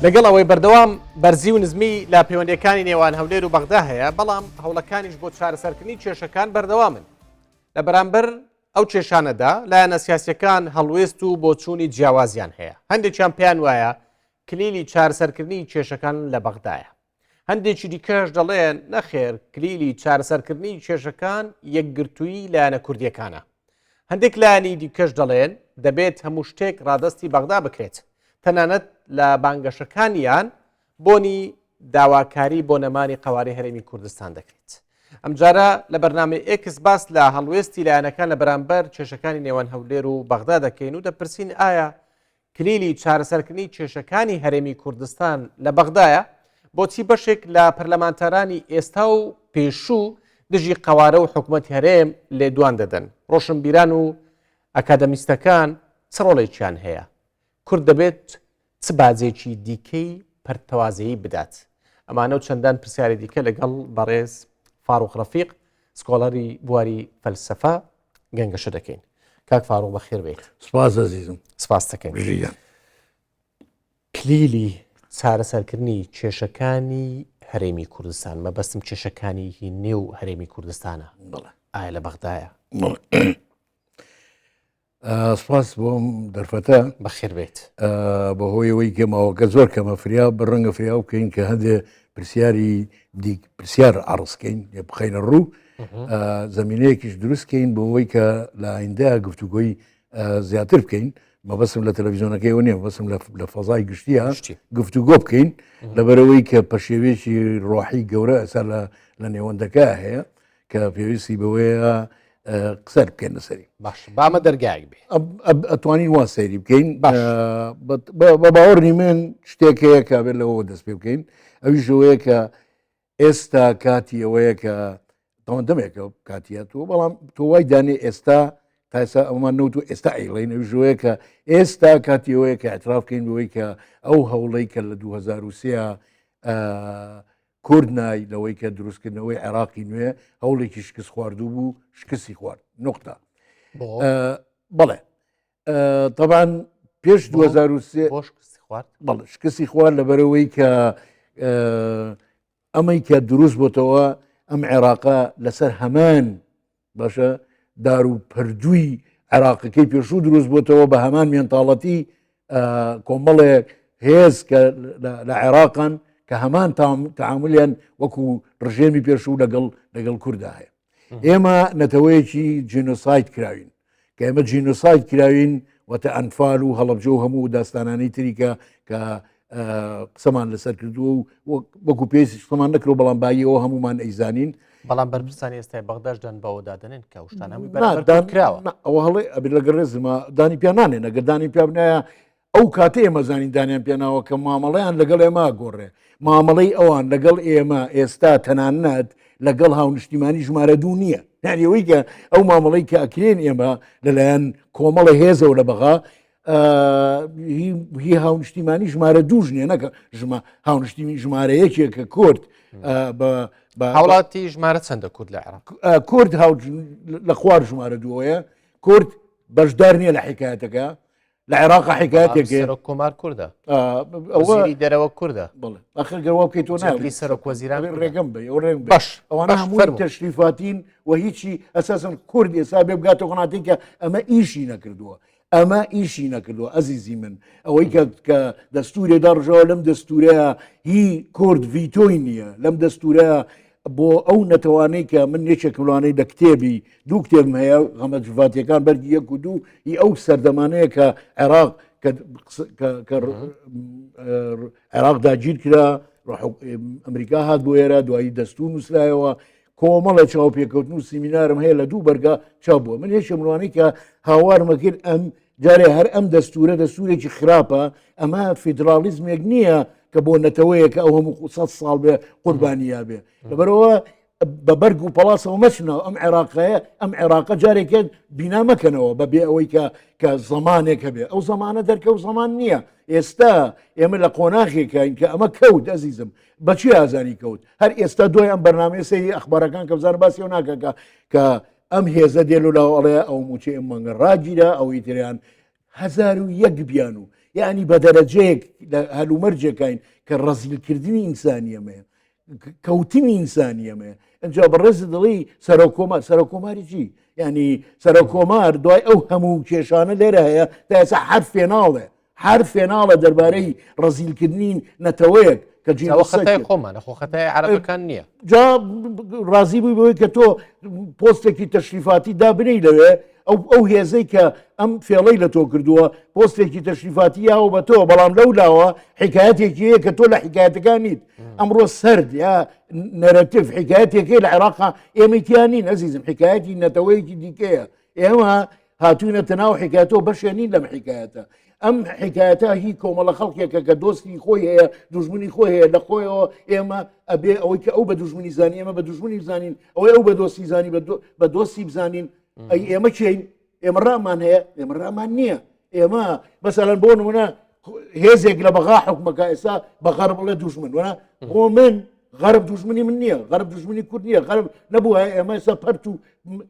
لەگەڵ ئەوەی بەردەوام بەرزی و نزمی لە پەیوەندیەکانی نێوان هەولێر و بەغدا هەیە، بەڵام هەوڵەکانیش بۆ چارەسەرکردنی کێشەکان بەردەوامن. لە بەرامبەر ئەو کێشانەدا لایەنە سیاسیەکان هەڵوێست و بۆچوونی جیاوازیان هەیە. هەندێکیان پێیان وایە کلیلی چارەسەرکردنی کێشەکان لە بەغدایە. هەندێکی دیکەش دەڵێن نەخێر کلیلی چارەسەرکردنی کێشەکان یەکگرتوویی لایەنە کوردیەکانە. هەندێک لایەنی دیکەش دەڵێن دەبێت هەموو شتێک ڕادەستی بەغدا بکرێت. تەنانەت لە بانگەشەکانیان بۆنی داواکاری بۆ نەمانی قەوارەی هەرێمی کوردستان دەکرێت. ئەمجارە لە بەرنامەی ئێکس باس لە هەڵوێستی لایەنەکان لە بەرامبەر کێشەکانی نێوان هەولێر و بەغدا دەکەین و دەپرسین ئایا کلیلی چارەسەرکردنی کێشەکانی هەرێمی کوردستان لە بەغدایە؟ بۆچی بەشێک لە پەرلەمانتارانی ئێستا و پێشوو دژی قەوارە و حکومەتی هەرێم لێدوان دەدەن؟ ڕۆشنبیران و ئەکادەمیستەکان چ ڕۆڵێکیان هەیە؟ کورد دەبێت چ باجێکی دیکەی پەرتەوازەیی بدات؟ ئەمانە و چەندان پرسیاری دیکە لەگەڵ بەڕێز فاروق ڕەفیق، scholar ی بواری فەلسەفە گەنگەشە دەکەین. کاک فاروق بەخێر بێیت. سپاس ئەزیزم. سپاس دەکەین. بژیان. کلیلی چارەسەرکردنی کێشەکانی هەرێمی کوردستان، مەبەستم کێشەکانی هی نێو هەرێمی کوردستانە، بەڵێ. ئایا لە بەغدایە؟ بەڵێ. سپاس بۆم دەرفەتە. بەخێر بێیت. بەهۆی ئەوەی کە ماوەکە زۆر کەمە فریا بڕەنگە فریا بکەین کە هەندێ پرسیاری دیک پرسیار عرضکەین یا بخەینە ڕوو زمینەیەکیش دروستکەین بۆ ئەوەی کە لە ئایندە گفتوگۆی زیاتر بکەین مەبەستم لە تەلەڤیزیۆنەکەی نیە مەبەستم لە فەزای گشتیە گفتوگۆ بکەین لەبەرەوەی کە پەشێوێکی ڕۆحی گەورە ئەسا لە نێوەندەکە هەیە کە پێویستی بەوەیە قسەر بکەین لەسەری. باش بامە دەرگایەک بێ. ئەتوانین وا سەیری بکەین بە باوەڕی من شتێک هەیە کە بێت لەوەوە دەست پێ بکەین ئەویش ئەوەیە کە ئێستا کاتی ئەوەیە کە تاوان دەمێکە کاتیاتەوە بەڵام تۆ وای دانێ ئێستا تا ئێستا ئەومان نەوت و ئێستا ئەیڵێن ئەویش ئەوەیە کە ئێستا کاتی ئەوەیە کە اعتراف بکەین بەوەی کە ئەو هەوڵەی کە لە 2023 کورد نای لەوەی کە دروستکردنەوەی عێراقی نوێ هەوڵێکی شکست خواردوو بوو شکستی خوارد نقطە بەڵێ طبعا پێش 2023 بەڵێ شکستی خوارد لەبەرەوەی کە ئەمەی کە دروست بۆتەوە ئەم عێراقە لەسەر هەمان باشە دار و پردووی عێراقەکەی پێشوو دروست بۆتەوە بە هەمان مێنتاڵەتی کۆمەڵێک هێز کە لە عێراقان کە هەمان تعاملیان وەکو ڕژێمی پێشوو لەگەڵ لەگەڵ کووردا هەیە ئێمە نەتەوەیەکی جینۆساید کراوین کە ئێمە جینۆساید کراوین وەتە ئەنفال و هەڵەبجە و هەموو داستانانی تری کە کە قسەمان لەسەر کردووە و وەکو پێویست قسەمان نەکرۆ بەڵام باییەوە هەمومان ئەیزانین. بەڵام بەرپرسانی ئێستای بەغداش دان بەوەدا دەنێن کە ئەو شتانە هەمووی بەرامبەر کراوە. ئەوە هەڵەی ئەبێت لەگەڵ ڕێزما دانی پیا نانێن ئەگەر دانی پیا بنایە ئەو کاتە ئێمە زانین دانیان پێناوە کە مامەڵەیان لەگەڵ ئێمە گۆڕێ مامەڵەی ئەوان لەگەڵ ئێمە ئێستا تەنانەت لەگەڵ هاونیشتیمانی ژمارە دوو نییە یعنی ئەوەی کە ئەو مامەڵەی کە ئەکرێن ئێمە لەلایەن کۆمەڵە هێزەوە لە بەغا هی هاونیشتیمانی ژمارە دووش نییە نەکە ژمە هاونیشتیمی ژمارە یەکێک کە کورد بە هاوڵاتی ژمارە چەندە کورد لە عێراق کورد لە خوار ژمارە دووەیە کورد بەشدار نییە لە حکایەتەکە لە عێراق حکایەتێک سەرۆک کۆمار کوردە وەزیری دەرەوە کوردە بڵێ ئەخر گەر وا بکەیت تۆ ناوی سەرۆک وەزیران ڕێگەم بە ئەو ڕێگەم باش ئەوانە هەموو تەشریفاتین و هیچی ئەساسن کورد ئێستا بێ بگاتە قەناعەتێک کە ئەمە ئیشی نەکردووە ئەمە ئیشی نەکردووە ئەزیزی من ئەوەی کە کە دەستورێ داڕژەوە لەم دەستورەیە هی کورد ڤیتۆی نییە لەم دەستورە بۆ ئەو نەتەوانەی کە من یەکێکم لەوانەی لە کتێبی دوو کتێبم هەیە غەمە جڤاتیەکان بەرگی یەک و دوو ئی ئەو سەردەمانەیە کە عێراق کە عێراق داگیر کرا ئەمریکا هات بۆ ئێرە دوایی دەستور نووسرایەوە کۆمەڵە چاوپێکەوتن و سیمینارم هەیە لە دوو بەرگا چاپ بووە من یەکێم لەوانەی کە هاوارمە کرد ئەم جارێ هەر ئەم دەستورە دەستورێکی خراپە ئەمە فیدراڵیزمێک نییە کە بۆ نەتەوەیە کە ئەو هەموو سە ساڵ بێ قوربانییا بێ لەبەرەوە بە بەرگ و پەڵاسەوە مەچنەوە ئەم عێراقەیە ئەم عێراقە جارێکە بینا مەکەنەوە بە بێ ئەوەی کە کە زمانێک هەبێ ئەو زمانە دەرکە و زمان نییە ئێستا ئێمە لە قۆناغێکین کە ئەمە کەوت ئەزیزم بەچی ئازانی کەوت هەر ئێستا دوای ئەم بەرنمەیە سەیری ئەخبارەکان کە بزانە باسی ئەو ناکە کە ئەم هێزە دێ لەلاوە ئەڵێ ئەو موچەی ئەم مانگە ڕاگیرا ئەوەی تریان 1001 بیان و. یعنی بە دەرەجەیەک لە هەلومەرجێکین کە ڕەزیلکردنی ئینسانی ئەمەیە کەوتنی ئینسانی ئەمەیە ئەجا بەڕێز دڵی سەرۆکۆمار سەرۆکۆماری چی ینی سەرۆکۆمار دوای ئەو هەموو کێشانە لێرە هەیە تا ئێستا هەر فێناڵێ هەر فێناڵە دەربارەی ڕەزیلکردنی نەتەوەیەک کە خەتای خۆمانە خۆ خەتای عربەکان نییە جا ڕازی بووی بەوەی کە تۆ پۆستێکی تەشریفاتی دابنەی لەوێ ئەو ئەو هێزەی کە ئەم فێڵەی لە تۆ کردووە پۆستێکی تەشریفاتی یاوە بە تۆ بەڵام لەو لاوە حکایەتێکی هەیە کە تۆ لە حکایەتەکان نیت ئەمڕۆ سرد یا narrative حکایەتێکی لە عێراقا ئێمەی تیا نین ئەزیزم حکایەتی نەتەوەیەکی دیکەیە ئێمە هاتوینەتە ناو حکایەتەوە بەشێ نین لەم حکایەتە ئەم حکایەتە هی کۆمەڵە خەڵکێکە کە دۆستی خۆی هەیە دوژمنی خۆی هەیە لە خۆیەوە ئێمە ئەبێ ئەوەی کە ئەو بە دوژمنی زانی ئێمە بە دوژمنی بزانین ئەوەی ئەو بە دۆستی زانی بە دۆستی بزانین ئەی ئێمە کێین ئێمە ڕامان هەیە ئێمە ڕامان نییە ئێمە مەسەلەن بۆ نمونە هێزێک لە بەغا حکومەکە ئێستا بە غەرب بڵێ دوژمن وەە بۆ من غەرب دوژمنی من نییە غەرب دوژمنی کورد نییە غەرب نەبووە ئێمە ئێستا پەرت و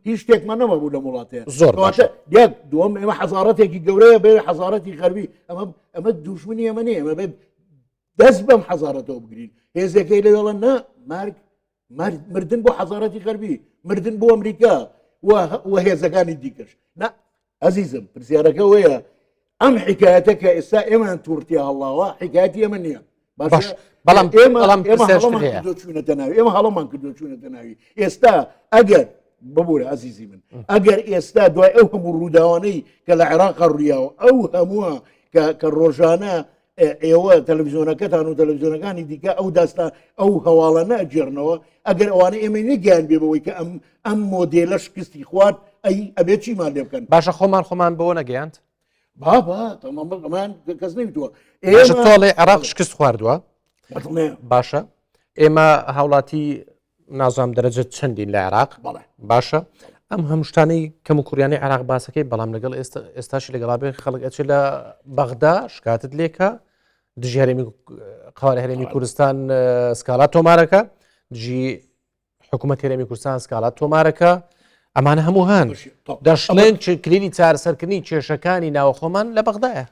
هیچ شتێکمان نەمابوو لە وڵاتەیە زۆر باشە یەک دووەم ئێمە حەزارەتێکی گەورەیە بێ حەزارەتی غەربی ئەمە ئەمە دوژمنی ئەمە نییە ئێمە بێت دەست بەم حەزارەتەوە بگرین هێزێکەی لەوێڵە نا مارگ مردن بۆ حەزارەتی غەربی مردن بۆ ئەمریکا و هێزەکانی دیکەش نا ئەزیزم پرسیارەکە وەیە ئەم حکایەتە کە ئێستا ئێمەیان توڕتیا هەڵاوە حکایەتی ئێمە نییە باش بەڵام ئێمە بەڵام ئێمە چوونەتە ناوی ئێمە هەڵەمان کردو چوونەتە ناوی ئێستا ئەگەر ببوورە ئەزیزی من ئەگەر ئێستا دوای ئەو هەموو ڕووداوانەی کە لە عێراق ڕوویاوە ئەو هەمووە کە ڕۆژانە ئێوە تەلەڤزیۆنەکەتان و تەلەڤزیۆنەکانی دیکە ئەو داستان ئەو هەواڵە نەگێڕنەوە ئەگەر ئەوانە ئێمەی نەگەیان بێ بەوەی کە ئەم ئەم مۆدێلە شکستی خوارد ئەی ئەبێ چیمان لێ بکەن باشە خۆمان خۆمان بۆ نەگەیاند بابا تەمام کەس نەیتووە ئێمە تۆڵێ عێراق شکست خواردووە باشە ئێمە هاوڵاتی نازام دەرەجە چەندین لە عێراق باشە ئەم هەموو شتانەی کەم و کوڕیانی عێراق باسەکەی بەڵام لەگەڵ ئێستاشی لەگەڵا بێ خەڵک ئەچێت لە بەغدا شکاتت لێکە دژی هەرێمی قوارە هەرێمی کوردستان سکاڵا تۆمارەکە دژی حکوومەت هەرێمی کوردستان سکاڵا تۆمارەکە ئەمانە هەموو هەن دەشڵێن کلیلی چارەسەرکردنی کێشەکانی ناوەخۆمان لە بەغدایە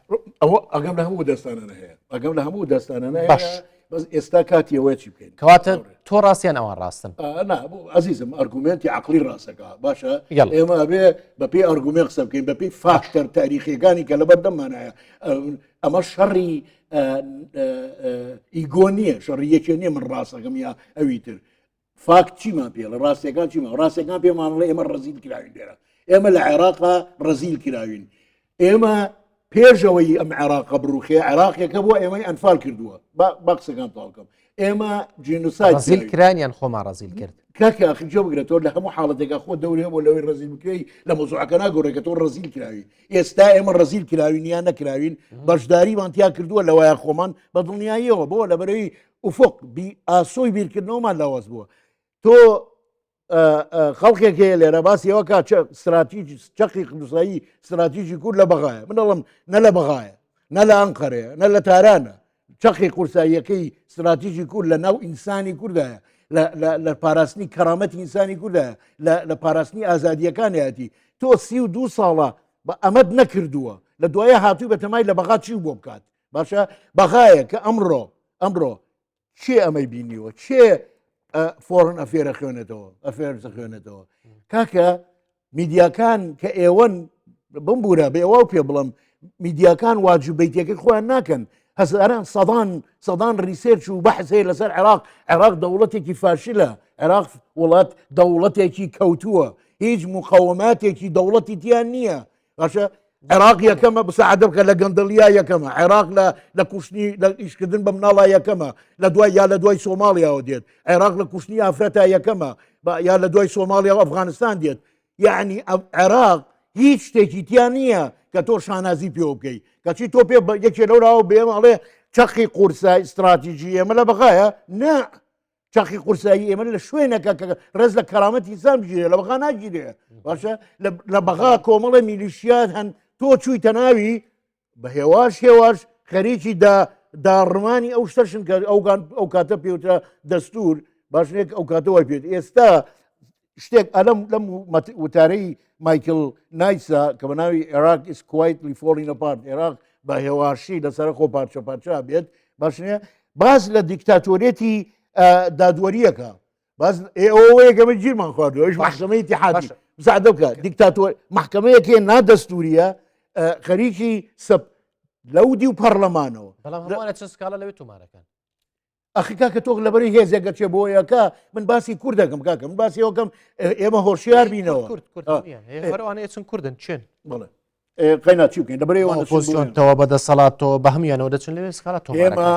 ئەوە ئەگەم لە هەموو دەستانە هەیە ئەگەم لە هەموو دەستانە باش بەس ئێستا کاتی ئەوەیە چی بکەین کەواتە تۆ ڕاستیان ئەوان ڕاستن نا ئەزیزم ئەرگومنتی عقلی ڕاستەکە باشە ئێمە ئەبێ بەپێی ئەرگومێن قسە بکەین بەپێی فاکتەر تاریخیەکانی کە لەبەر دەمانایە ئەمە شەڕی ئیگۆ نییە شەڕی یەکێ نییە من ڕاستەکەم یا ئەوی تر فاکت چیمان پێڵە ڕاستەکان چیمان ڕاستەکان پێمانڵێ ئێمە ڕەزیل کراوین لێرە ئێمە لە عێراقا ڕەزیل کراوین ئێمە پێشەوەی ئەم عێراقە بڕوخێ عێراقێکە بۆ ئێمەی ئەنفال کردووە با قسەکان تاڵکەم ئێمە جینوساید ڕەزیل کرانیان خۆمان ڕەزیل کرد کاکە ئاخر گوێ بگرە تۆ لە هەموو حاڵەتێکا خۆ دەوری هەبوو لەوەی ڕەزیل بکرێی لە مەوزوعەکە ناگۆڕێ کە تۆ ڕەزیل کراوی ئێستا ئێمە ڕەزیل کراوین یان نەکراوین بەشداریمان تیا کردووە لەوەیە خۆمان بە دڵنیاییەوە بۆ لەبەرەوەی ئوفق بی ئاسۆی بیرکردنەوەمان لاواز بووە تۆ خەڵکێک هەیە لێرە باسی ئەوە کا استراتیژی چەقی قورسایی استراتیژی کورد لە بەغایە من دەڵم نە لە بەغایە نە لە ئەنقەرەیە نە لە تارانە چەقی قورساییەکەی استراتیژی کورد لە ناو ئینسانی کوردایە لە پاراستنی کەرامەتی ئینسانی کوردایە لە پاراستنی ئازادیەکانیەتی تۆ 32 ساڵە بە ئەمەد نەکردووە لە دوایە هاتووی بەتەمای لە بەغا چی بۆ بکات باشە بەغایە کە ئەمڕۆ ئەمڕۆ کێ ئەمەی بینیوە کێ Foreign Affair ە خوێنێتەوە Affairs خوێنێتەوە کاکە میدیاکان کە ئێوەن بمبورە بە ئێوە پێ بڵم میدیاکان واجبیتەکەی خۆیان ناکەن هەزاران سەدان سەدان research و بەحس هەیە لەسەر عێراق عێراق دەوڵەتێکی فاشلە عێراق وڵات دەوڵەتێکی کەوتووە هیچ مقەوەماتێکی دەوڵەتی تیان نییە باشە عێراق یەکەمە بساعدە بکە لە گەندەڵیا یەکەمە عێراق لە لە کوشتنی لە ئیشکردن بە مناڵا یەکەمە لە دوای یا لە دوای سۆماڵیاوە دێت عێراق لە کوشتنی ئافرەتا یەکەمە یا لە دوای سۆماڵیا و ئەفغانستان دێت یعنی عێراق هیچ شتێکی تیا نییە کە تۆ شانازی پێوە بکەی کەچی تۆ پێ یەکێ لەوراوە بێمە ئەڵێ چەقی قورسای استراتیژی ئێمە لە بەغایە نا چەقی قورسایی ئێمە لە شوێنەکە کە ڕێز لە کەرامەتی ئینسان بگیرێ لە بەغا ناگیرێ باشە لە بەغا کۆمەڵە میلیشیات هەن تۆ چوویتە ناوی بە هێواش هێواش خەریکی دا داڕمانی ئەو شتەشن کە ئەوگان ئەو کاتە پێوترا دەستور باشنێک ئەو کاتە وای پێت ئێستا شتێک ئەلم لەم وتارەی مایکل نایسا کە بە ناوی عێراق is quietly falling apart عێراق بە هێواشی لەسەر خۆ پارچە پارچە بێت باش نییە باس لە دیکتاتۆریەتی دادوەریەکە باس ئەوەیە کە من گیرمان خواردووە ئەویش مەحکەمەی ئیتیحادی مساعدە بکە دیکتاتۆر مەحکەمەیەکێ نادەستوریە خەریکی سەپ لەو دی و پەرلەمانەوە بەڵام هەمووانە چ سکاڵا لەوێ تۆمارەکەن ئەخی کاکە تۆ لەبەری هێزێک گەچێ بۆ یەکە من باسی کوردەکەم کاکە من باسی ئەوکەم ئێمە هۆشیار بینەوە کورد کورد هەروانەیە چون کوردن چێن بڵێ قەینا چی بکەین لەبەرەی ئەوان ئۆپۆزیسیۆنتەوە بە دەسەڵاتەوە بە هەموویانەوە دەچن لەوێ سکاڵا تۆمار ئێمە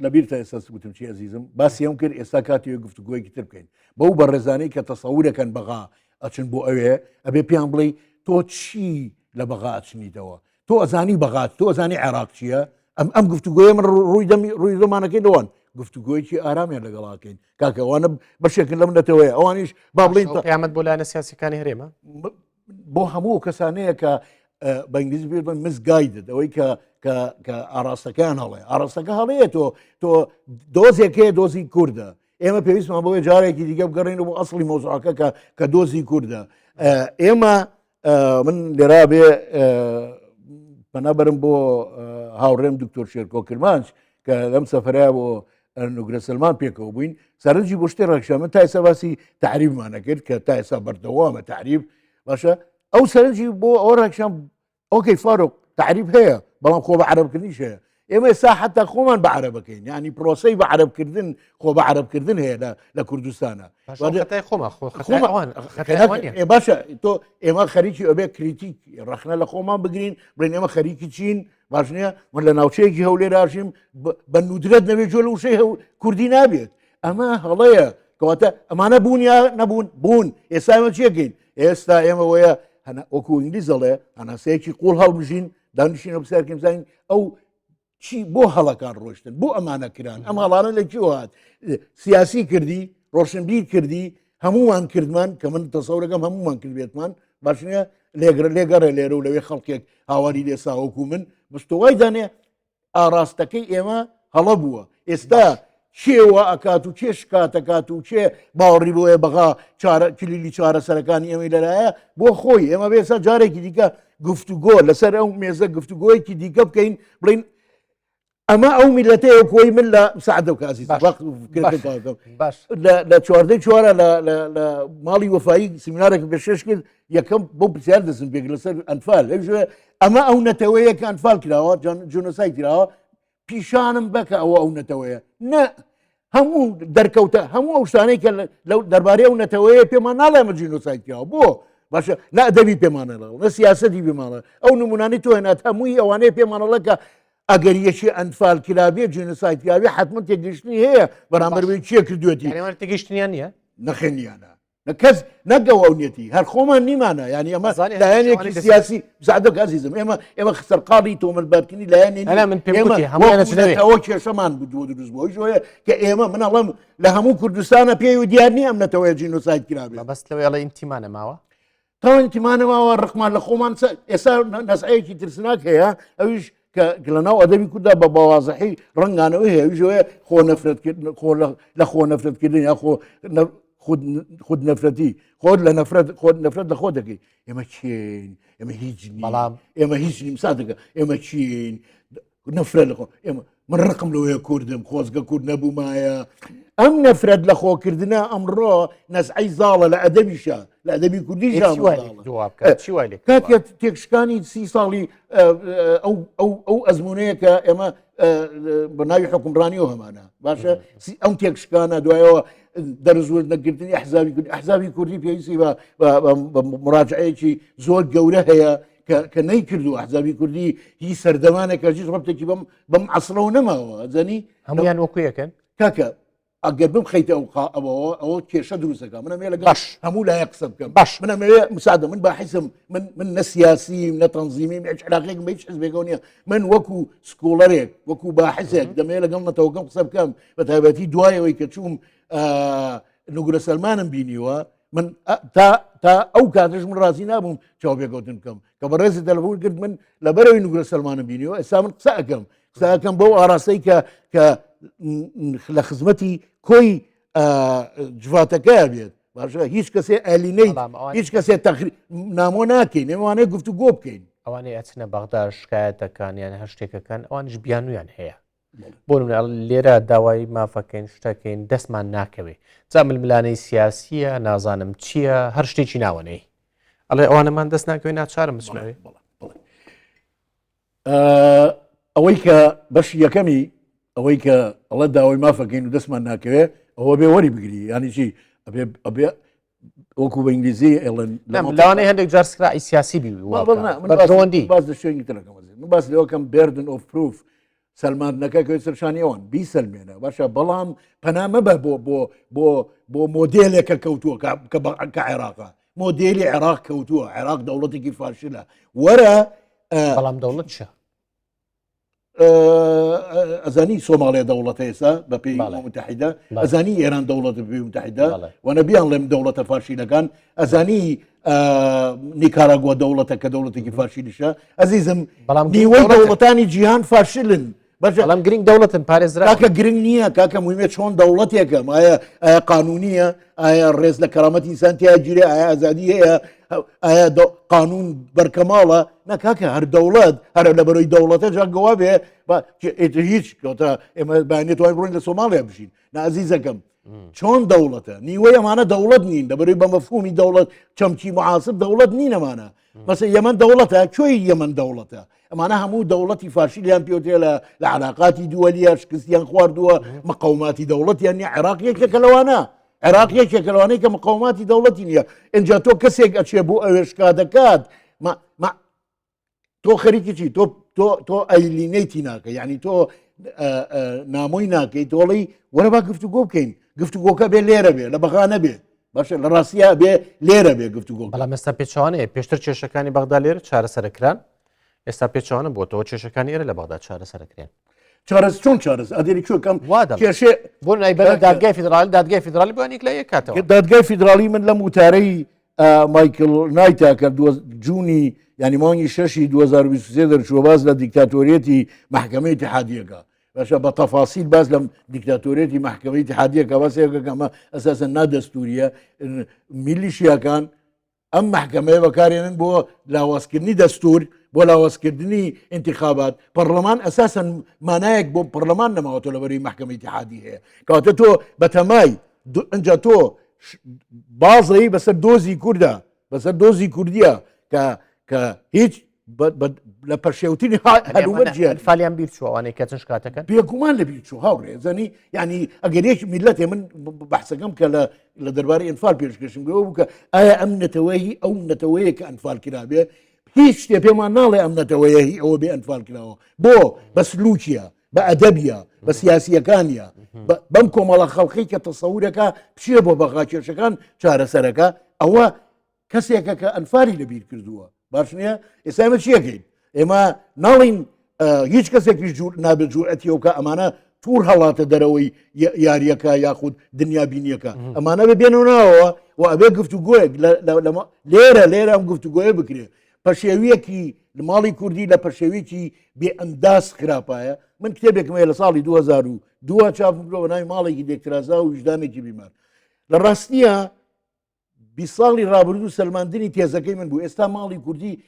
لەبیرتە ئێستا گوتم چی ئەزیزم باسی ئەم کرد ئێستا کاتی گفتوگۆیەکی تر بکەین بەو بەڕێزانەی کە تەسەورەکەن بەغا ئەچن بۆ ئەوێ ئەبێ پێیان بڵێ تۆ چی لە بەغا ئەچنیتەوە تۆ ئەزانی بەغات تۆ ئەزانی عێراق چییە ئەم ئەم گفتوگۆیە من ڕووی دەمی ڕووی زمانەکەی لەوان گفتوگۆیەکی ئارامیان لەگەڵاکەین کاکە ئەوانە بەشێکن لەم نەتەوەیە ئەوانیش با بڵین قیامەت بۆ لایەنە سیاسەکانی هەرێمە بۆ هەموو کەسانەیە کە بە ئینگلیزی پێ بڵێن misguided ئەوەی کە کە کە ئاراستەکەیان هەڵەیە ئاراستەکە هەڵەیە تۆ تۆ دۆزێک هەیە دۆزی کوردە ئێمە پێویستمان بۆیە جارێکی دیکە بگەڕێین بۆ ئەسڵی مەوزوعەکە کە کە دۆزی کوردە ئێمە من لێرا بێ پەنا بەرم بۆ هاوڕێم دکتۆر شێرکۆ کرمانج کە لەم سەفرە بۆ نوگرە سلمان پێکەوە بووین سەرنجی بۆ شتێ ڕاکشا من تا ئێستا باسی تەعریبمان نەکرد کە تا ئێستا بەردەوامە تەعریب باشە ئەو سەرنجی بۆ ئەوە ڕاکشان okay فاروق تەعریب هەیە بەڵام خۆ بە عەرەبکردنیش هەیە ئێمە ئێستا حتا خۆمان بە عەرەبەکەین ینی پرۆسەی بە عەرەبکردن خۆ بە عەرەبکردن هەیە لە لە کوردستانە خەتای خۆما خۆ خۆمان باشە تۆ ئێمە خەریکی ئەبێ critique ڕەخنە لە خۆمان بگرین بڵێن ئێمە خەریکی چین باش نییە من لە ناوچەیەکی هەولێر ئاژیم بە نودرەت نەبێت جۆ لە وشەی کوردی نابێت ئەمە هەڵەیە کەواتە ئەمانە بوون یا نەبوون بوون ئێستا ئێمە چیەکەین ئێستا ئێمە وەیە وەکو ئینگلیز دەڵێ هەناسەیەکی قوڵ هەڵبژین دانیشینە پرسیارکەین بزانین ئەو چی بۆ هەڵەکان ڕۆشتن بۆ ئەمانە کران ئەم هەڵانە لە کوێ هات سیاسی کردی ڕۆشنبیر کردی هەمووان کردمان کە من تەسەورەکەم هەموومان کردبێتمان باش نییە لێگرە لێگەڕێ لێرە و لەوێ خەڵکێک هاواری لێ ساوەکو من بستوای دانێ ئاراستەکەی ئێمە هەڵە بووە ئێستا کێ وا ئەکات و کێ شکات ئەکات و کێ باوەڕی بۆیە بەغا چارە کلیلی چارەسەرەکانی ئێمەی لەلایە بۆ خۆی ئێمە بێسا جارێکی دیکە گفتوگۆ لەسەر ئەو مێزە گفتوگۆیەکی دیکە بکەین بڵین ئەمە ئەو میلەتەیە کۆی من لە سعدە و کازی باش لە چواردەی چوارە لە ماڵی وەفایی سیمینارێک پێشکەش کرد یەکەم بۆ پرسیار دەستم پێک لەسەر ئەنفال ئەوژێ ئەمە ئەو نەتەوەیە کە ئەنفال کراوە جۆنۆسای کراوە پیشانم بەکە ئەوە ئەو نەتەوەیە نە هەموو دەرکەوتە هەموو ئەو شتانەی کە لەو دەربارەی ئەو نەتەوەیە پێمان ناڵێ ئەمە جینۆساید کراوە بۆ باشە نە ئەدەبی پێمانەڵە نە سیاسەتی پێمانە ئەو نمونانەی تۆ هێنات هەمووی ئەوانەیە پێمانەڵە کە ئەگەر یەکی ئەنفال کرابێ جینۆساید کرابێ حتمما تێگەیشتنی هەیە بەرامبەر بێ کێ کردوێتی تێگەیشتنیان نییە نەخێنیانە نە کەس نەگەوە ئەو نیەتی هەر خۆمان نیمانە یعنی ئەمە لایەنێکی سیاسی زادۆک ئازیزم ئێمە ئێمە سەرقاڵی تۆمەتبارکردنی لایەنی ئەنا من پێم وتی هەموویان ئەچنە وێ. ئەوە کێشەمان بوو دروست بوو ئەویش ئەوەیە کە ئێمە من ئەڵێم لە هەموو کوردستانە پێی و دیار نییە ئەم نەتەوەیە جینۆساید کرابێت مەبەست لەوەی ئەڵێ ئینتیما نەماوە تا ئینتیما نەماوە ڕقمان لە خۆمان ئێستا نەزعەیەکی ترسناک هەیە ئەویش کە لە ناو ئەدەبی کورددا بە بەوازحی ڕەنگانەوەی هەیە ئەویش ئەوەیە خۆ نەفرەتکردن خۆ لە خۆ نەفرەتکردن یا خۆ خود خود نەفرەتی خۆت لە نەفرەت خۆت نەفرەت لە خۆ دەکەی ئێمە کێین ئێمە هیچ نین بەڵام ئێمە هیچ نیم ساتەکە ئێمە کێین نەفرەت لە خۆ ئێمە من ڕقم لەوەیە کوردم خۆزگە کورد نەبوومایە ئەم نەفرەت لە خۆکردنە ئەمڕۆ نەزعەی زاڵە لە ئەدەبیشە لە ئەدەبی کوردیشا چی وای لێ کردووە وا بکات؟ چی وای لێ کردووە؟ کاتێک تێکشکانی سی ساڵی ئەو ئەو ئەو ئەزمونەیە کە ئێمە بە ناوی حکومڕانیەوە هەمانە باشە ئەم تێکشکانە دوایەوە دەرزورد نەگرتنی ئەحزابی کوردی ئەحزابی کوردی پێویستی بە مراجعەیەکی زۆر گەورە هەیە کە نەیکردو ئەحزابی کوردی هی سەردەمانێک کە هیچ ڕەبتێکی بەم بەم عەسرەوە نەماوە زەنی هەمویان وەکو یەکن کاکە ئەگەر بمخەیتە ئەو قا ئەوەوە ئەوە کێشە دروست دەکات من ئەمەوێ لەگەڵ باش. هەموو لایەک قسە بکەم باش. من ئەمەوێ مساعدە من باحیسم من من نە سیاسیم نە تەنزیمیم هیچ علاقێکم بە هیچ حزبێکەوە نییە من وەکو scholar ێک وەکو باحیسێک دەمەوێ لەگەڵ نەتەوەکەم قسە بکەم بە تایبەتی دوای ئەوەی کە چووم نوگرە سەلمانم بینیوە من تا تا ئەو کاتش من ڕازی نابووم چاوپێکەوتن بکەم کە بەڕێزی تەلەفۆن کرد من لەبەرەوەی نوگرە سەلمانم بینیوە ئێستا من قسە ئەکەم قسە ئەکەم بەو ئاراستەی کە کە لە خزمەتی کۆی جڤاتەکە بێت باشە هیچ کەسێ ئەلینەی هیچ کەسێ تەخری نامۆ ناکەین ئێمەوانەیە گفتوگۆ بکەین. ئەوانەی ئەچنە بەغدا شکایەت دەکەن یان هەر شتێکەکەن ئەوانیش بیانویان هەیە بۆ نمونە لێرە داوای مافەکەین شتەکەین دەستمان ناکەوێ جا ململانەی سیاسیە نازانم چییە هەر شتێکی ناوەنەی ئەڵێ ئەوانەمان دەست ناکەوێ ناچارم بچمەوێ ئەوەی کە بەشی یەکەمی ئەوەی کە ئەڵە داوای مافەکەین و دەستمان ناکەوێ ئەوە بێ وەری بگری ینی چی ئەبێ ئەبێ وەکو بە ئینگلیزی ئێڵن لەوانەیە هەندێک جار سکراعی سیاسی بی بەرژەوەندی باز لە شوێنی ترەکەم من باس لەوەکەم burden of proof سەلماندنەکە کەوێت سەرشانی ئەوان بیسەلمێنە باشە بەڵام پەنا مەبە بۆ بۆ بۆ بۆ مۆدێلێکە کەوتووە کە کە عێراقە مۆدێلی عێراق کەوتووە عێراق دەوڵەتێکی فاشلە وەرە بەڵام دەوڵەت چە ئەزانی سۆماڵێ دەوڵەتە ئێستا بە پێی متحدە ئەزانی ئێران دەوڵەت بێ متحدە وەنە بیان ڵێم دەوڵەتە فاشیلەکان ئەزانی نیکاراگوا دەوڵەتە کە دەوڵەتێکی فاشیلیشە ئەزیزم بەڵام نیوەی دەوڵەتانی جیهان فاشلن بەڵام گرنگ دەوڵەتن پارێزرا کاکە گرنگ نییە کاکە مویمە چۆن دەوڵەتێکە ئایا ئایا قانونیە ئایا ڕێز لە کەرامەتی ئینسان تیا گیرێ ئایا ئازادی هەیە ئایا قانون بەرکەماڵە نە کاکە هەر دەوڵەت هەرە لە بەرەوەی دەوڵەتە جا گەوا بێ هیچ کەوتە ئێمە بانێت توانین بڕۆین لە سۆماڵیا بژین نازیزەکەم چۆن دەوڵەتە نیوەی ئەمانە دەوڵەت نین لەبەرەی بە مەفهومی دەوڵەت چەمکی معاصر دەوڵەت نین ئەمانە مەسە یەمەن دەوڵەتە کوێی یەمەن دەوڵەتە ئەمانە هەموو دەوڵەتی فاشیلیان پێوتێ لە لە علاقاتی دووەلیە شکستیان خواردووە مقاوماتی دەوڵەتیان نیە عێراق یەکێکە لەوانە عێراق یەکێکە لەوانەی کە مقاوماتی دەوڵەتی نییە ئینجا تۆ کەسێک ئەچێ بۆ ئەوێشکا دەکات ما تۆ خەریکی چی تۆ تۆ تۆ ئەیلینەیتی ناکە یعنی تۆ نامۆی ناکەی تۆڵی وەرە با گفتوگۆ بکەین گفتوگۆکە بێ لێرە بێ لە بەغا نەبێ باشە لە ڕاستیا بێ لێرە بێ گفتوگۆ بەڵام ئێستا پێچوانەیە پێشتر کێشەکانی بەغدا لێرە چارەسەرکران ئێستا پێچوانە بۆتەوە کێشەکانی ئێرە لە بەغدا چارەسەرکرێن چارەس چۆن چارەس ئەدێری کوێکەم وا کێشێ بۆ نایبەر دادگای فیدرالی دادگای فیدرالی بۆ یەک لە یەک کاتەوە دادگای فیدرالی من لەم وتارەی مایکل نایتا کە جوونی ینی مانگی شەشی 2023 دەرچووە باز لە دیکتاتۆریەتی محکمەی اتحادیەکە باشە بە تەفاسیل باز لەم دیکتاتۆریەتی محکمەی اتحادیەکە باسێکە کەمە ئەساسە نادەستوریە میلیشیاکان ئەم مەحکەمەیە بەکارێنن بۆ لاوازکردنی دەستور بۆ لاوازکردنی انتخابات پەرلەمان ئەساسەن مانایەک بۆ پەرلەمان نەماوەتەوە لەبەری مەحکەمەی اتحادی هەیە کەواتە تۆ بەتەمای ئەجا تۆ بازەی بەسەر دۆزی کووردا بەسەر دۆزی کوردیە کە کە هیچ لە پەشێوتنی هەلومەرجیان ئەنفالیان بیر چوو ئەوانەی کە چەند شکاتەکەن بێگومان لە بیر چوو هاوڕێ زانی یعنی ئەگەر یەک میلەتێ من بەحسەکەم کە لە لە دەربارەی ئەنفال پێشکەشم گەوە بوو کە ئایا ئەم نەتەوەیی ئەو نەتەوەیە کە ئەنفال کرابێ هیچ شتێ پێمان ناڵێ ئەم نەتەوەیە هی ئەوە بێ ئەنفال کراوە بۆ بە سلوکیە بە ئەدەبیە بە سیاسیەکانیە بەم کۆمەڵە خەڵقی کە تەسەورەکە بچیە بۆ بەغا کێشەکان چارەسەرەکە ئەوە کەسێکە کە ئەنفالی لەبیر کردووە باش نییە ئێستا ئێمە چیەکەین ئێمە ناڵین هیچ کەسێکیش جوور نابێت جوورەتیەوە کە ئەمانە تور هەڵاتە دەرەوەی یاریەکە یاخود دنیابینیەکە ئەمانە بێ بێنەوە ناوەوە و ئەبێ گفتوگۆیەک لێرە لێرە ئەم گفتوگۆیە بکرێ پەشێویەکی لە ماڵی کوردی لە پەشێویی بێ ئەنداز خراپایە من کتێبێکم هەیە لە ساڵی 2002 چاپم کردووە بە ناوی ماڵێکی لێکترازا و ویژدانێکی بیمار لە ڕاستیە 20 ساڵی ڕابردوو سەلماندنی تێزەکەی من بوو ئێستا ماڵی کوردی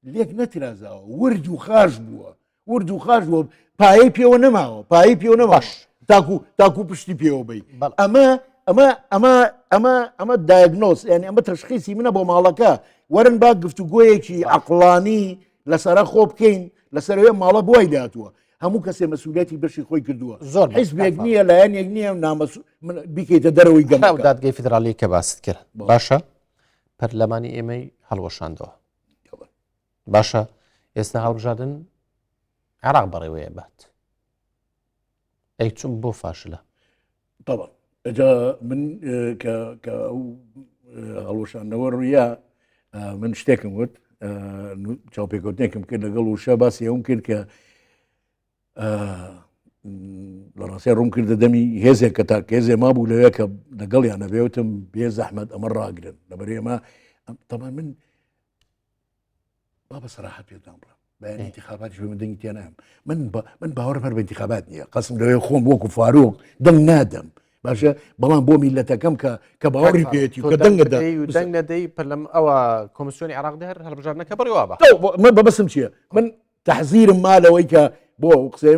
لێک نەترازاوە ورد و خاش بووە ورد و خاش بووە پایەی پێوە نەماوە پایەی پێوە نەماوە تاکو تاکو پشتی پێوە بی ئەمە ئەمە ئەمە ئەمە ئەمە diagnose یعنی ئەمە تەشخیسی منە بۆ ماڵەکە وەرن با گفتوگۆیەکی عقلانی لەسەرە خۆ بکەین لەسەرەوەی ماڵە بۆی لاتووە هەموو کەسێ مەسوولەتی بەشی خۆی کردووە زۆر حیزبێک نییە لایەنێک نییە نامەس بیکەیتە دەرەوەی گەم دادگەی فیدراڵی کە باست کرد باشە پەرلەمانی ئێمەی هەڵوەشاندەوە باشە ئێستا هەڵبژاردن عراق بەڕێوەیە بات ئەی چون بۆ فاشلە طبعا ئەجا من کە کە ئەو هەڵوەشاندنەوە ڕوویا من شتێکم وت چاوپێکەوتنێکم کرد لەگەڵ وشە باسی ئەوم کرد کە لە ڕاستیا ڕوون کردە دەمی هێزێک کە تا هێزێ مابوو لەوێ کە لەگەڵیان نەبێوتم بێ زەحمەت ئەمە ڕاگرن لەبەر ئێمە تەمان من با بە سەراحەت پێتان بڵێم بەیانی انتخاباتیش بێ من دەنگی تێ نایەم من من باوەڕم هەر بە انتخابات نییە قەسم لەوێ خۆم وەکو فاروق دەنگ نادەم باشە بەڵام بۆ میلەتەکەم کە کە باوەڕی پێێتی کە دەنگە دەنگ نەدەی پەرلەم ئەوە کۆمسیۆنی عراق هەر هەڵبژاردنەکە بڕیوە بە من بەبەسم چییە من تەحزیرم ما لەوەی کە بۆ قسەی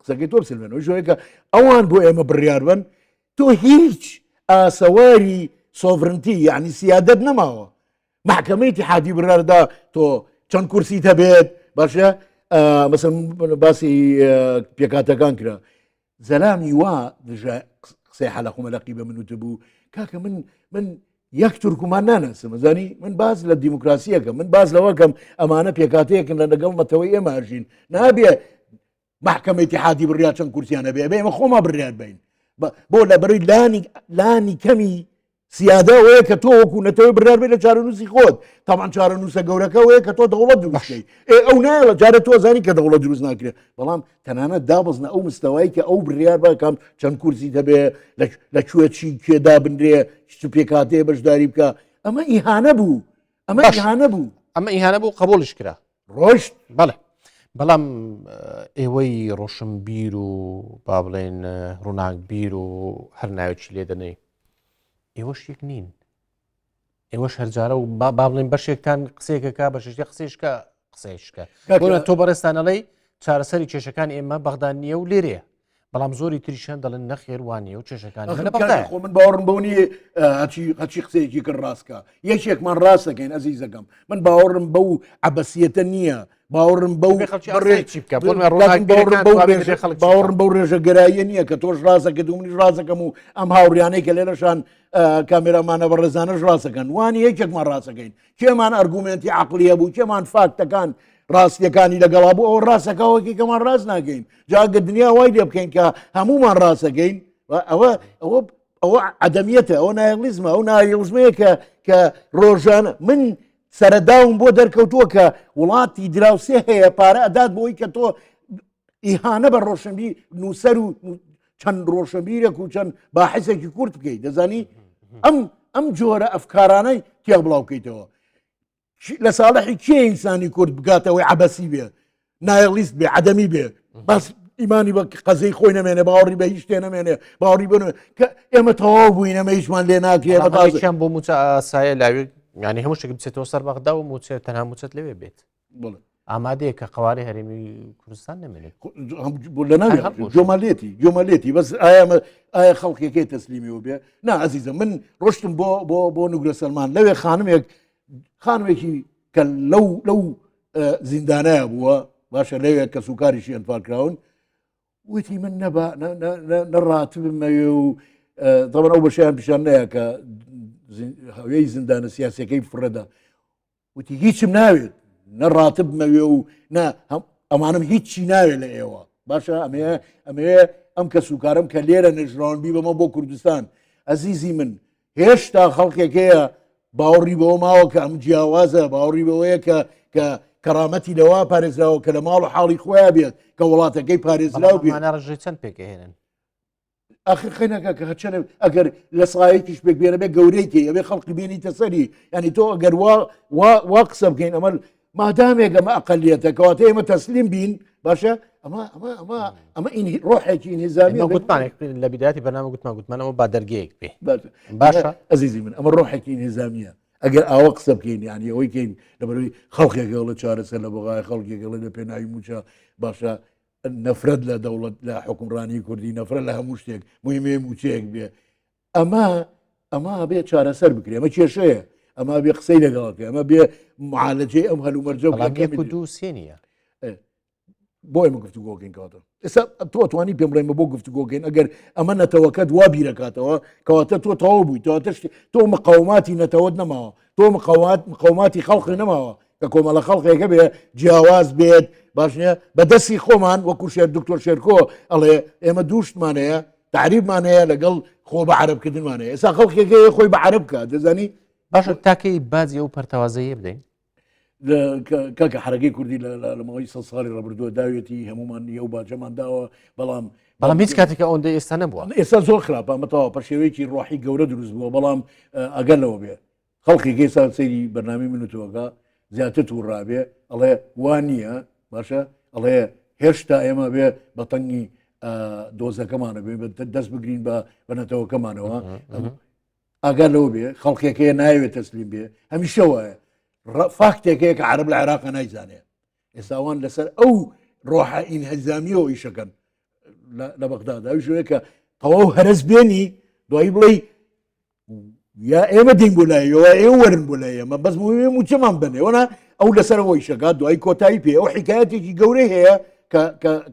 قسەکەی تۆ بسلمێنەوە ژۆیەکە ئەوان بۆ ئێمە بڕیار بن تۆ هیچ ئاسەواری sovereignty یعنی سیادەت نەماوە محکمەی اتحادی بڕیاردا تۆ چەند کورسی هەبێت باشە مەسەن باسی پێکاتەکان کرا زەلامی وا دژە قسەی حەلەق و مەلەقی بە من وتبوو کاکە من من یەک تورکمان ناناسم زانی من باز لە دیموکراسیەکە من باز لەوەکەم ئەمانە پێکاتەیەکن لە لەگەڵ نەتەوەی ئێمە ئەژین نابێ محکمە اتحادی بڕیار چەند کورسیان هەبێ ئەبێ ئێمە خۆمان بڕیار بین بۆ لە بەروی لانی لانی کەمی سیادە ئەوەیە کە تۆ وەکو نەتەوەی بڕیار بێت لە چارەنووسی خۆت تاوان چارەنووسە گەورەکە ئەوەیە کە تۆ دەوڵەت دروستکەی ئێ ئەو نایەڵە جارە تۆ زانی کە دەوڵەت دروست ناکرێت بەڵام تەنانەت دابەزنە ئەو مستەوای کە ئەو بڕیار بکەم چەند کورسی دەبێ لە کوێ چی کێ دابنرێ چ پێکاتەیە بەشداری بکە ئەمە ئیهانە بوو ئەمە ئیهانە بوو ئەمە ئیهانە بوو قبولیش کرا ڕۆشت بەڵێ بەڵام ئێوەی ڕۆشنبیر و با بڵێن ڕووناکبیر و هەر ناوێکی لێ دەنێی ئێوە شتێک نین ئێوەش هەرجارە و با بڵێن بەشێکتان قسەیەکەکە بەشێکی قسەیشکە قسەیشکە بۆنە تۆ بەڕێستانەڵی چارەسەری کێشەکان ئێمە بەغدان نییە و لێرەیە بەڵام زۆری تریشان دەڵێن نەخێر وانە و کێشەکان لە بەغدا خۆ من باوەڕم بەو نییە هەچی هەچی قسەیەکی کرد ڕاستکە یەکێکمان ڕاستەکەین ئەزیزەکەم من باوەڕم بەو عەبەسیەتە نییە باوەڕم بەو ڕێکی بکە بۆ باوەڕم بەو ڕێژە گەراییە نییە کە تۆش ڕاستەکەت و منیش ڕاستەکەم و ئەم هاوڕیانەی کە لێرەشان کامێرامانە بە ڕێزانەش ڕاستەکەن وانی یەکێکمان ڕاستەکەین کێمان ئەرگومێنتی عقلیە بوو کێمان فاکتەکان ڕاستیەکانی لەگەڵا بوو ئەوە ڕاستەکەەوەکی کەمان ڕاست ناکەین جاگە دنیا وای لێ بکەین کە هەمومان ڕاستەکەین ئەوە ئەوە ئەوە عدەمیەتە ئەوە نایڵیزمە ئەو نایڵزمەیە کە کە ڕۆژانە من سەرەداوم بۆ دەرکەوتووە کە وڵاتی دراوسێ هەیە پارە ئەدات بۆی کە تۆ ئیهانە بە ڕۆشنبیر نووسەر و چەند ڕۆشنبیرێک و چەند باحسێکی کورت بکەیت دەزانی ئەم ئەم جۆرە ئەفکارانەی تیا بڵاو بکەیتەوە لە ساڵحی کێ ئینسانی کورد بگاتەوەی عبەسی بێ نایڵیست بێ عدەمی بێ بەس ئیمانی بە قەزەی خۆی نەمێنێ باوەڕی بە هیچ شتێ نەمێنێ باوەڕی بن کە ئێمە تەواو بووین ئەمە هیچمان لێ ناکرێ بە تازەیان بۆ موچە ئاسایە لاوی یعنی هەموو شتێک بچێتەوە سەر بەغدا و موچە تەنها موچەت لەوێ بێت ئامادەیە کە قوارەی هەرێمی کوردستان نەمێنێت لە ناوی جۆمالێتی جۆمالێتی بەس ئایا ئایا خەڵکێکی تەسلیمیەوە بێ نا ئەزیزە من ڕۆشتم بۆ بۆ بۆ نوگرە سەلمان لەوێ خانمێک خانمێکی کە لەو لەو زیندانەیە بووە باشە لەوێ کە سوکاریشی ئەنفالکراون وتی من نەبا نەڕاتبمەوێ و دەڵەن ئەو بەشیان پیشان نەیە کە هەوێی زیندانە سیاسەکەی فڕێدا وتی هیچم ناوێت نە ڕاتبمەوێ و نە ئەمانم هیچی ناوێت لە ئێوە باشە ئەمەیە ئەمەیە ئەم کە سوکارم کە لێرە نێژراون بیبەمە بۆ کوردستان ئەزیزی من هێشتا خەڵکێک هەیە باوەڕی بەوە ماوە کە ئەم جیاوازە باوەڕی بەوەیە کە کە کەرامەتی لەوە پارێزراوە کە لە ماڵ و حاڵی خۆیان بێت کە وڵاتەکەی پارێزراو بێت ڕژێ چەند پێکهێنن ئاخر خەنەکە کە هەچەنە ئەگەر لە سایەکیش پێک بێنە بێ گەورەی کەی ئەبێ خەڵکی بێنیتە سەری ینی تۆ ئەگەر وا وا وا قسە بکەین ئەمە مادامێک ئەمە ئەقلیەتە کەواتە ئێمە تەسلیم بین باشە ئەمە ئەمە ئەمە ئەمە ڕۆحێکی نیزامی گوتمان لە بداتی بەنامە گوتمان گوتمان ئەوە با دەرگەیەک بێ باشە ئەزیزی من ئەمە ڕۆحێکی نیزامیە ئەگەر ئاوە قسە بکەین یعنی ئەوەی کەین لەبەرەوەی خەڵکێک گەڵە چارەسەر لە بۆغای خەڵکێک گەڵێ لە پێناوی موچە باشە نەفرەت لە دەوڵەت لە حکومڕانی کوردی نەفرەت لە هەموو شتێک مهمێ موچەیەک بێ ئەمە ئەمە بێ چارەسەر بکرێ ئەمە کێشەیە ئەمە بێ قسەی لەگەڵەکە ئەمە بێ معالەجەی ئەم هەلومەرجە دوو سێ نیە بۆ ئێمە گفتوگۆکەین کاتە ئێستا تۆ توانی پێم بڵێمە بۆ گفتوگۆکەین ئەگەر ئەمە نەتەوەکەت وا بیرەکاتەوە کەواتە تۆ تەواو بووی تۆ تۆ مقاوماتی نەتەوەت نەماوە تۆ مقاوات مقاوماتی خەڵقی نەماوە کە کۆمەڵە خەڵقێکە بێ جیاواز بێت باش نییە بە دەستی خۆمان وەکو شێر دکتۆر شێرکۆ ئەڵێ ئێمە دووشتمان هەیە تعریبمان هەیە لەگەڵ خۆ بە عەرەبکردنمان هەیە ئێستا خەڵکێک هەیە خۆی بە عەرەب بکات دەزانی باشە تاکەی باجی ئەو پەرتەوازەیە بدەین کاکە حرەکەی کوردی لە ماوەی سە ساڵی ڕابردووە داوێتی هەمومان نیە و باجەمان داوە بەڵام بەڵام هیچ کاتێک ئەوەندە ئێستا نەبووە ئێستا زۆر خراپە مەتەوە پەشێوەیەکی ڕۆحی گەورە دروست بووە بەڵام ئەگەر لەوە بێ خەڵکی گەی سا سەیری بەرنامەی من و تۆکە زیاتر تووڕابێ ئەڵێ وا نییە باشە ئەڵێ هێشتا ئێمە بێ بە تەنگی دۆزەکەمانە بێ دەست بگرین بە بە نەتەوەکەمانەوە ئاگا لەوە بێ خەڵکێکەیە ناوێت تەسلیم بێ هەمیشە وایە فاکتێکەیە کە عرب لە عێراق نایزانێ ئێستاوان لەسەر ئەو ڕۆحە ئینهزامیەوە ئیشەکەن لە بەغدادا ئەویش ئەوەیە کە تەواو هەرس بێنی دوایی بڵێ یا ئێمە دین بۆ لایەوە ئێوە وەرن بۆ لای ئێمە بەس موێ موچەمان بنێوەە ئەو لەسەر ئەوەی شەکات دوای کۆتایی پێ ئەو حکایەتێکی گەورەی هەیە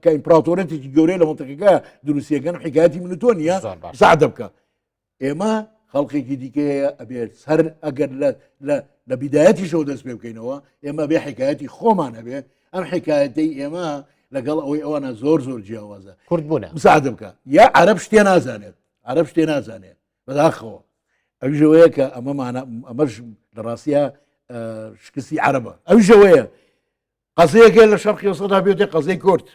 کە ئیمپراتۆرەتێکی گەورەی لە منطقەکە دروستیەکەن حکایەتی من تۆ نییە زادە بکە ئێمە خەڵکێکی دیکە هەیە ئەبێت سەر ئەگەر لە لە لە بیدایەتیشەوە دەست پێ بکەینەوە ئێمە بێ حکایەتی خۆمان هەبێ ئەم حکایەتەی ئێمە لەگەڵ ئەوەی ئەوانە زۆر زۆر جیاوازە کورد بوونە مساعدە بکە یا عەرەب شتێ نازانێت عەرەب شتێ نازانێت بەداخەوە ئەویشەوەیە کە ئەمەمانە ئەمەش لە ڕاستە شکستی عەرەبە ئەویشەوەیە قەزیەکە لە شەرقی ئەوسەدا بێتێ قەزیەی کورد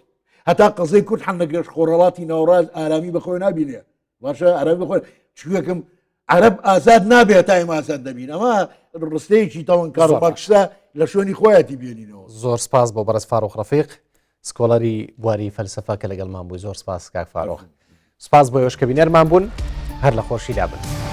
هەتا قەزیەی کورد حەل نەکرێت خۆڕەڵاتی ناوەڕاست ئارامی بەخۆی نابینێ باشە ئارامی بەخۆی چوەکەم عەرەب ئازاد نابێت تا ئێمە ئازاد دەبین ئەمە ڕستەیەکی تاوان کارۆ مارکسە لە شوێنی خۆیەتی بێنینەوە. زۆر سپاس بۆ بەڕێز فاروق ڕەفیق scholar ی بواری فەلسەفە کە لەگەڵمان بووی زۆر سپاس کاک فاروق سپاس بۆ ئێوەش کە بینەرمان بوون هەر لە خۆشیدا بن.